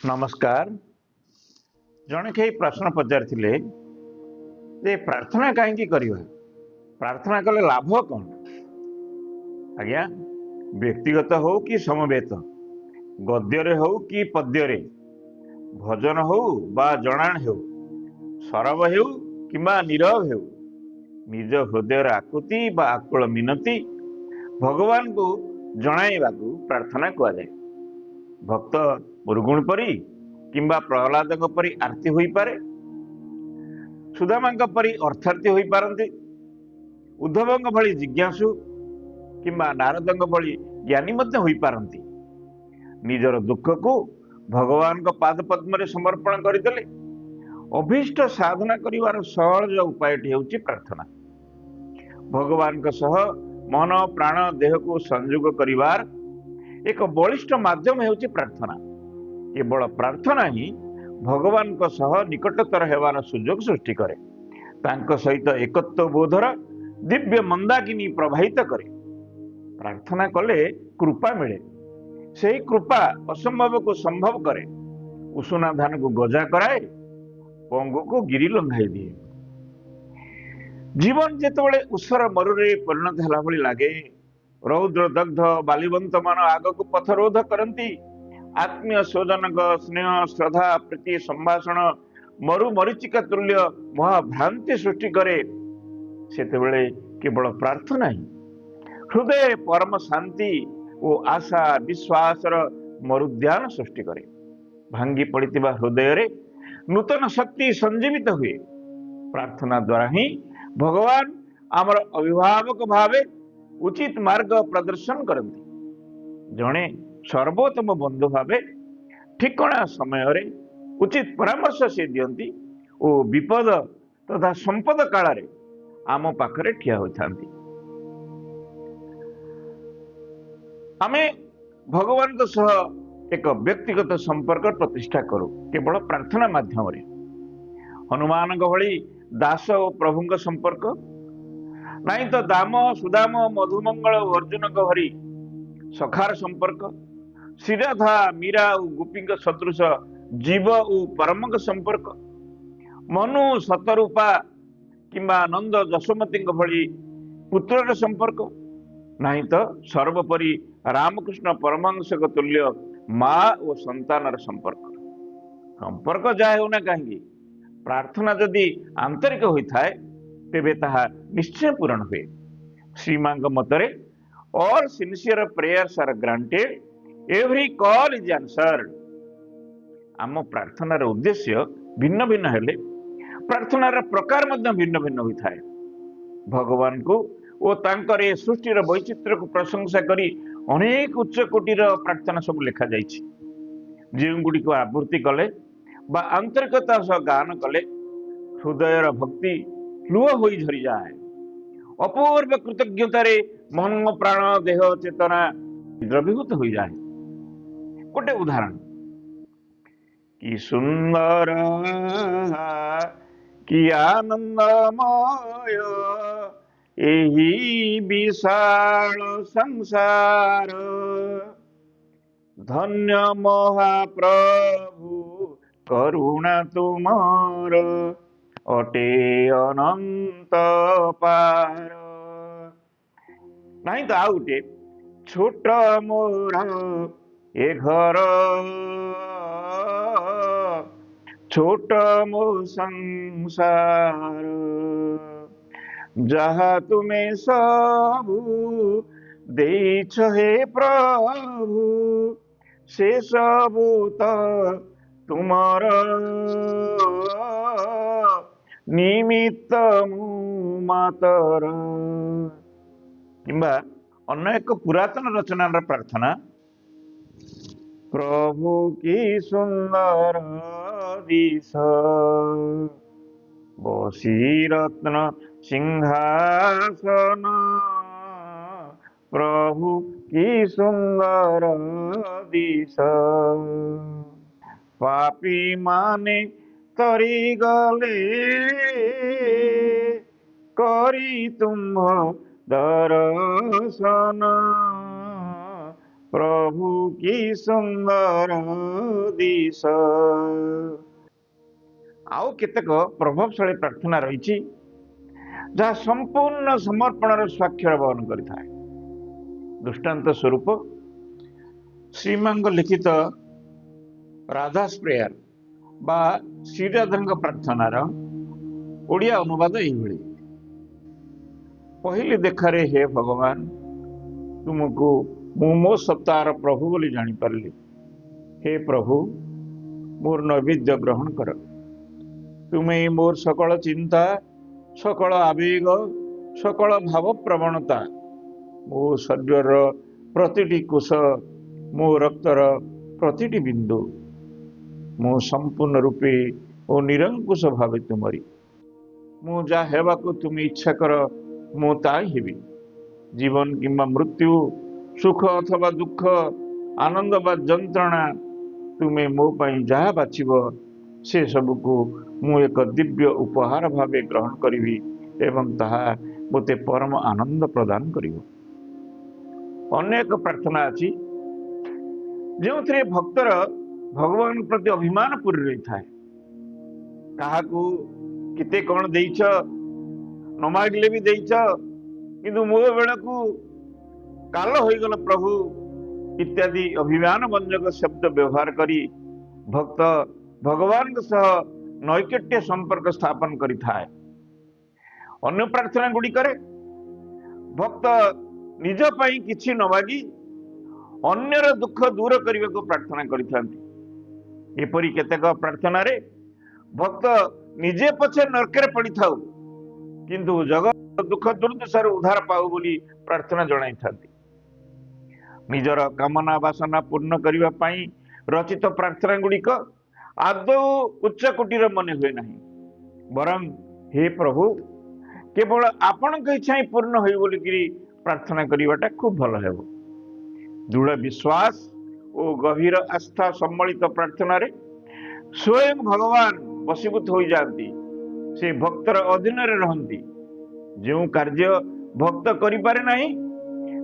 ନମସ୍କାର। ଜଣେ କେହି ପ୍ରଶ୍ନ ପଚାରିଥିଲେ ଯେ ପ୍ରାର୍ଥନା କାହିଁକି କରିବା, ପ୍ରାର୍ଥନା କଲେ ଲାଭ କ'ଣ? ଆଜ୍ଞା, ବ୍ୟକ୍ତିଗତ ହଉ କି ସମବେତ, ଗଦ୍ୟରେ ହଉ କି ପଦ୍ୟରେ, ଭଜନ ହଉ ବା ଜଣାଣ ହେଉ, ସରବ ହେଉ କିମ୍ବା ନୀରବ ହେଉ, ନିଜ ହୃଦୟର ଆକୁତି ବା ଆକୁଳ ମିନତି ଭଗବାନଙ୍କୁ ଜଣାଇବାକୁ ପ୍ରାର୍ଥନା କୁହାଯାଏ। ଭକ୍ତ ମୁରୁଗୁଣ ପରି କିମ୍ବା ପ୍ରହ୍ଲାଦଙ୍କ ପରି ଆର୍ତ୍ତୀ ହୋଇପାରେ, ସୁଦାମାଙ୍କ ପରି ଅର୍ଥାର୍ଥୀ ହୋଇପାରନ୍ତି, ଉଦ୍ଧବଙ୍କ ଭଳି ଜିଜ୍ଞାସୁ କିମ୍ବା ନାରଦଙ୍କ ଭଳି ଜ୍ଞାନୀ ମଧ୍ୟ ହୋଇପାରନ୍ତି। ନିଜର ଦୁଃଖକୁ ଭଗବାନଙ୍କ ପାଦ ପଦ୍ମରେ ସମର୍ପଣ କରିଦେଲେ ଅଭୀଷ୍ଟ ସାଧନା କରିବାର ସହଜ ଉପାୟଟି ହେଉଛି ପ୍ରାର୍ଥନା। ଭଗବାନଙ୍କ ସହ ମନ, ପ୍ରାଣ, ଦେହକୁ ସଂଯୋଗ କରିବାର ଏକ ବଳିଷ୍ଠ ମାଧ୍ୟମ ହେଉଛି ପ୍ରାର୍ଥନା। କେବଳ ପ୍ରାର୍ଥନା ହିଁ ଭଗବାନଙ୍କ ସହ ନିକଟତର ହେବାର ସୁଯୋଗ ସୃଷ୍ଟି କରେ, ତାଙ୍କ ସହିତ ଏକତ୍ୱ ବୋଧର ଦିବ୍ୟ ମନ୍ଦାକିନୀ ପ୍ରବାହିତ କରେ। ପ୍ରାର୍ଥନା କଲେ କୃପା ମିଳେ। ସେହି କୃପା ଅସମ୍ଭବକୁ ସମ୍ଭବ କରେ, ଉଷୁନା ଧାନକୁ ଗଜା କରାଏ, ପଙ୍ଗୁକୁ ଗିରି ଲଙ୍ଘାଇ ଦିଏ। ଜୀବନ ଯେତେବେଳେ ଊଷର ମରୁରେ ପରିଣତ ହେଲା ଭଳି ଲାଗେ, ରୌଦ୍ର ଦଗ୍ଧ ବାଲିବନ୍ତ ମାନ ଆଗକୁ ପଥରୋଧ କରନ୍ତି, ଆତ୍ମୀୟ ସ୍ୱଜନଙ୍କ ସ୍ନେହ, ଶ୍ରଦ୍ଧା, ପ୍ରୀତି, ସମ୍ଭାଷଣ ମରୁ ମରିଚିକା ତୁଲ୍ୟ ମହାଭ୍ରାନ୍ତି ସୃଷ୍ଟି କରେ, ସେତେବେଳେ କେବଳ ପ୍ରାର୍ଥନା ହିଁ ହୃଦୟରେ ପରମ ଶାନ୍ତି ଓ ଆଶା ବିଶ୍ୱାସର ମରୁଦ୍ୟାନ ସୃଷ୍ଟି କରେ। ଭାଙ୍ଗି ପଡ଼ିଥିବା ହୃଦୟରେ ନୂତନ ଶକ୍ତି ସଞ୍ଜୀବିତ ହୁଏ। ପ୍ରାର୍ଥନା ଦ୍ୱାରା ହିଁ ଭଗବାନ ଆମର ଅଭିଭାବକ ଭାବେ ଉଚିତ ମାର୍ଗ ପ୍ରଦର୍ଶନ କରନ୍ତି। ଜଣେ ସର୍ବୋତ୍ତମ ବନ୍ଧୁ ଭାବେ ଠିକଣା ସମୟରେ ଉଚିତ ପରାମର୍ଶ ସେ ଦିଅନ୍ତି ଓ ବିପଦ ତଥା ସମ୍ପଦ କାଳରେ ଆମ ପାଖରେ ଠିଆ ହୋଇଥାନ୍ତି। ଆମେ ଭଗବାନଙ୍କ ସହ ଏକ ବ୍ୟକ୍ତିଗତ ସମ୍ପର୍କ ପ୍ରତିଷ୍ଠା କରୁ କେବଳ ପ୍ରାର୍ଥନା ମାଧ୍ୟମରେ। ହନୁମାନଙ୍କ ଭଳି ଦାସ ଓ ପ୍ରଭୁଙ୍କ ସମ୍ପର୍କ ନାହିଁ ତ ଦାମ, ସୁଦାମ, ମଧୁମଙ୍ଗଳ ଓ ଅର୍ଜୁନଙ୍କ ଭଳି ସଖାର ସମ୍ପର୍କ, ଶ୍ରୀରାଧା, ମୀରା ଓ ଗୋପୀଙ୍କ ସଦୃଶ ଜୀବ ଓ ପରମଙ୍କ ସମ୍ପର୍କ, ମନୁ, ଶତରୂପା କିମ୍ବା ନନ୍ଦ ଯଶୋମତୀଙ୍କ ଭଳି ପୁତ୍ରର ସମ୍ପର୍କ ନାହିଁ ତ ସର୍ବୋପରି ରାମକୃଷ୍ଣ ପରମହଂସଙ୍କ ତୁଲ୍ୟ ମା ଓ ସନ୍ତାନର ସମ୍ପର୍କ। ସମ୍ପର୍କ ଯାହା ହେଉନା କାହିଁକି, ପ୍ରାର୍ଥନା ଯଦି ଆନ୍ତରିକ ହୋଇଥାଏ, ତେବେ ତାହା ନିଶ୍ଚୟ ପୂରଣ ହୁଏ। ଶ୍ରୀମାଙ୍କ ମତରେ, "All sincere prayers are granted, every call is answered." ଆମ ପ୍ରାର୍ଥନାର ଉଦ୍ଦେଶ୍ୟ ଭିନ୍ନ ଭିନ୍ନ ହେଲେ ପ୍ରାର୍ଥନାର ପ୍ରକାର ମଧ୍ୟ ଭିନ୍ନ ଭିନ୍ନ ହୋଇଥାଏ। ଭଗବାନଙ୍କୁ ଓ ତାଙ୍କର ଏ ସୃଷ୍ଟିର ବୈଚିତ୍ର୍ୟକୁ ପ୍ରଶଂସା କରି ଅନେକ ଉଚ୍ଚ କୋଟିର ପ୍ରାର୍ଥନା ସବୁ ଲେଖାଯାଇଛି, ଯେଉଁଗୁଡ଼ିକୁ ଆବୃତ୍ତି କଲେ ବା ଆନ୍ତରିକତା ସହ ଗାନ କଲେ ହୃଦୟର ଭକ୍ତି ଲୁହ ହୋଇ ଝରିଯାଏ। ଅପୂର୍ବ କୃତଜ୍ଞତାରେ ମନ, ପ୍ରାଣ, ଦେହ, ଚେତନା ଦ୍ରବୀଭୂତ ହୋଇଯାଏ। ଗୋଟେ ଉଦାହରଣ। କି ସୁନ୍ଦର, କି ଆନନ୍ଦମୟ ଏହି ବିଶାଳ ସଂସାର, ଧନ୍ୟ ମହାପ୍ରଭୁ, କରୁଣା ତୁମର ଅଟେ ଅନନ୍ତ ପାର। ନାହିଁ ତ ଆଉ ଗୋଟେ। ଛୋଟ ମୋର ଏ ଘର, ଛୋଟ ମୋ ସଂସାର, ଯାହା ତୁମେ ସବୁ ଦେଇଛ ହେ ପ୍ରଭୁ, ସେ ସବୁ ତ ତୁମର, ନିମିତ୍ତ ମୁଁ ମାତର। କିମ୍ବା ଅନ୍ୟ ଏକ ପୁରାତନ ରଚନାର ପ୍ରାର୍ଥନା। ପ୍ରଭୁ କି ସୁନ୍ଦର ଦିଶ, ବସି ରତ୍ନ ସିଂହାସନ, ପ୍ରଭୁ କି ସୁନ୍ଦର ଦିଶ, ପାପୀ ମାନେ ତରିଗଲେ କରି ତୁମ୍ଭ ଦରଶନ। ପ୍ରଭୁ କି ସୁନ୍ଦର ଦିଶ। ଆଉ କେତେକ ପ୍ରଭାବଶାଳୀ ପ୍ରାର୍ଥନା ରହିଛି, ଯାହା ସମ୍ପୂର୍ଣ୍ଣ ସମର୍ପଣର ସ୍ୱାକ୍ଷର ବହନ କରିଥାଏ। ଦୃଷ୍ଟାନ୍ତ ସ୍ୱରୂପ ଶ୍ରୀମାଙ୍କ ଲିଖିତ ରାଧାସ୍ ପ୍ରେୟାର ବା ଶ୍ରୀରାଧାଙ୍କ ପ୍ରାର୍ଥନାର ଓଡ଼ିଆ ଅନୁବାଦ ଏଇଭଳି: ପହିଲି ଦେଖାରେ ହେ ଭଗବାନ, ତୁମକୁ ମୁଁ ମୋ ସତ୍ତାର ପ୍ରଭୁ ବୋଲି ଜାଣିପାରିଲି। ହେ ପ୍ରଭୁ, ମୋର ନୈବେଦ୍ୟ ଗ୍ରହଣ କର। ତୁମେ ମୋର ସକଳ ଚିନ୍ତା, ସକଳ ଆବେଗ, ସକଳ ଭାବ ପ୍ରବଣତା, ମୋ ଶରୀରର ପ୍ରତିଟି କୋଷ, ମୋ ରକ୍ତର ପ୍ରତିଟି ବିନ୍ଦୁ। ମୁଁ ସମ୍ପୂର୍ଣ୍ଣ ରୂପେ ଓ ନିରଙ୍କୁଶ ଭାବେ ତୁମରି। ମୁଁ ଯାହା ହେବାକୁ ତୁମେ ଇଚ୍ଛା କର, ମୁଁ ତା ହେବି। ଜୀବନ କିମ୍ବା ମୃତ୍ୟୁ, ସୁଖ ଅଥବା ଦୁଃଖ, ଆନନ୍ଦ ବା ଯନ୍ତ୍ରଣା, ତୁମେ ମୋ ପାଇଁ ଯାହା ବାଛିବ, ସେ ସବୁକୁ ମୁଁ ଏକ ଦିବ୍ୟ ଉପହାର ଭାବେ ଗ୍ରହଣ କରିବି ଏବଂ ତାହା ମୋତେ ପରମ ଆନନ୍ଦ ପ୍ରଦାନ କରିବ। ଅନ୍ୟ ଏକ ପ୍ରାର୍ଥନା ଅଛି, ଯେଉଁଥିରେ ଭକ୍ତର ଭଗବାନଙ୍କ ପ୍ରତି ଅଭିମାନ ପୂରି ରହିଥାଏ। କାହାକୁ କେତେ କଣ ଦେଇଛ, ନ ମାଗିଲେ ବି ଦେଇଛ, କିନ୍ତୁ ମୋ ବେଳକୁ କାଲ ହୋଇଗଲ ପ୍ରଭୁ, ଇତ୍ୟାଦି ଅଭିମାନ ବ୍ୟଞ୍ଜକ ଶବ୍ଦ ବ୍ୟବହାର କରି ଭକ୍ତ ଭଗବାନଙ୍କ ସହ ନୈକଟ୍ୟ ସମ୍ପର୍କ ସ୍ଥାପନ କରିଥାଏ। ଅନ୍ୟ ପ୍ରାର୍ଥନା ଗୁଡ଼ିକରେ ଭକ୍ତ ନିଜ ପାଇଁ କିଛି ନ ମାଗି ଅନ୍ୟର ଦୁଃଖ ଦୂର କରିବାକୁ ପ୍ରାର୍ଥନା କରିଥାନ୍ତି। ଏପରି କେତେକ ପ୍ରାର୍ଥନାରେ ଭକ୍ତ ନିଜେ ପଛେ ନର୍କରେ ପଡ଼ିଥାଉ, କିନ୍ତୁ ଜଗତ ଦୁଃଖ ଦୁର୍ଦ୍ଦଶାରୁ ଉଦ୍ଧାର ପାଉ ବୋଲି ପ୍ରାର୍ଥନା ଜଣାଇଥାନ୍ତି। ନିଜର କାମନା ବାସନା ପୂର୍ଣ୍ଣ କରିବା ପାଇଁ ରଚିତ ପ୍ରାର୍ଥନା ଗୁଡ଼ିକ ଆଦୌ ଉଚ୍ଚ କୋଟିର ମନେ ହୁଏ ନାହିଁ। ବରଂ ହେ ପ୍ରଭୁ, କେବଳ ଆପଣଙ୍କ ଇଚ୍ଛା ହିଁ ପୂର୍ଣ୍ଣ ହେଉ ବୋଲିକିରି ପ୍ରାର୍ଥନା କରିବାଟା ଖୁବ୍ ଭଲ ହେବ। ଦୃଢ଼ ବିଶ୍ୱାସ ଓ ଗଭୀର ଆସ୍ଥା ସମ୍ବଳିତ ପ୍ରାର୍ଥନାରେ ସ୍ୱୟଂ ଭଗବାନ ବଶୀଭୂତ ହୋଇଯାଆନ୍ତି। ସେ ଭକ୍ତର ଅଧୀନରେ ରହନ୍ତି। ଯେଉଁ କାର୍ଯ୍ୟ ଭକ୍ତ କରିପାରେ ନାହିଁ,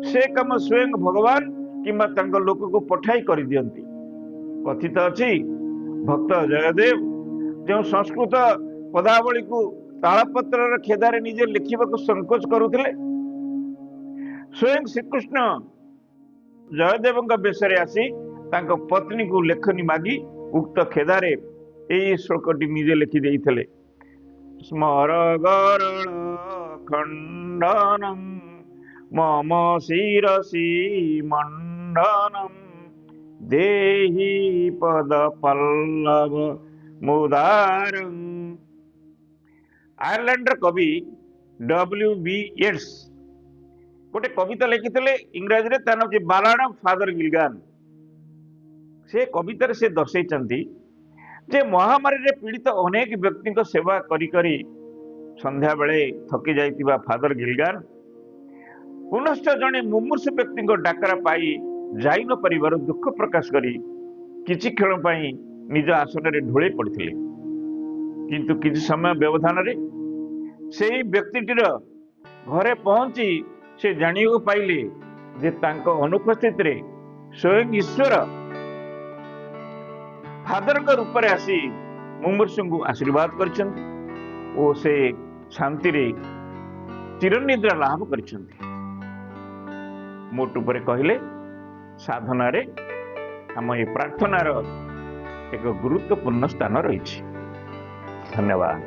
ସେ କାମ ସ୍ୱୟଂ ଭଗବାନ କିମ୍ବା ତାଙ୍କ ଲୋକକୁ ପଠାଇ କରିଦିଅନ୍ତି। କଥିତ ଅଛି, ଭକ୍ତ ଜୟଦେବ ଯେଉଁ ସଂସ୍କୃତ ପଦାବଳୀକୁ ତାଳପତ୍ରର ଖେଦାରେ ନିଜେ ଲେଖିବାକୁ ସଂକୋଚ କରୁଥିଲେ, ସ୍ୱୟଂ ଶ୍ରୀକୃଷ୍ଣ ଜୟଦେବଙ୍କ ବେଶରେ ଆସି ତାଙ୍କ ପତ୍ନୀକୁ ଲେଖନୀ ମାଗି ଉକ୍ତ ଖେଦାରେ ଏଇ ଶ୍ଲୋକଟି ନିଜେ ଲେଖି ଦେଇଥିଲେ: ସ୍ମର ଗରଳ ଖଣ୍ଡନଂ ମମ ଶିରସି ମଣ୍ଡନಂ ଦେହି ପଦ ପଲ୍ଲବ ମୁଦାରଂ। ଆୟାରଲାଣ୍ଡର କବି ଡବ୍ଲ୍ୟୁ ବି ୟେଟ୍ସ ଗୋଟେ କବିତା ଲେଖିଥିଲେ ଇଂରାଜୀରେ, ତା ନାଁ ହେଉଛି ବାଲାଡ ଅଫ ଫାଦର ଗିଲଗାନ। ସେ କବିତାରେ ସେ ଦର୍ଶେଇଛନ୍ତି ଯେ ମହାମାରୀରେ ପୀଡ଼ିତ ଅନେକ ବ୍ୟକ୍ତିଙ୍କ ସେବା କରି କରି ସନ୍ଧ୍ୟାବେଳେ ଥକି ଯାଇଥିବା ଫାଦର ଗିଲଗାନ ପୁନଶ୍ଚ ଜଣେ ମୁମୂର୍ଷୁ ବ୍ୟକ୍ତିଙ୍କ ଡାକରା ପାଇ ଯାଇ ନ ପାରିବାରୁ ଦୁଃଖ ପ୍ରକାଶ କରି କିଛି କ୍ଷଣ ପାଇଁ ନିଜ ଆସନରେ ଢୋଳେଇ ପଡ଼ିଥିଲେ। କିନ୍ତୁ କିଛି ସମୟ ବ୍ୟବଧାନରେ ସେଇ ବ୍ୟକ୍ତିଟିର ଘରେ ପହଞ୍ଚି ସେ ଜାଣିବାକୁ ପାଇଲେ ଯେ ତାଙ୍କ ଅନୁପସ୍ଥିତିରେ ସ୍ୱୟଂ ଈଶ୍ୱର ଫାଦରଙ୍କ ରୂପରେ ଆସି ମୁମୂର୍ଷୁଙ୍କୁ ଆଶୀର୍ବାଦ କରିଛନ୍ତି ଓ ସେ ଶାନ୍ତିରେ ଚିରନିଦ୍ରା ଲାଭ କରିଛନ୍ତି। ମୋଟ ଉପରେ କହିଲେ, ସାଧନାରେ ଆମ ଏ ପ୍ରାର୍ଥନାର ଏକ ଗୁରୁତ୍ୱପୂର୍ଣ୍ଣ ସ୍ଥାନ ରହିଛି। ଧନ୍ୟବାଦ।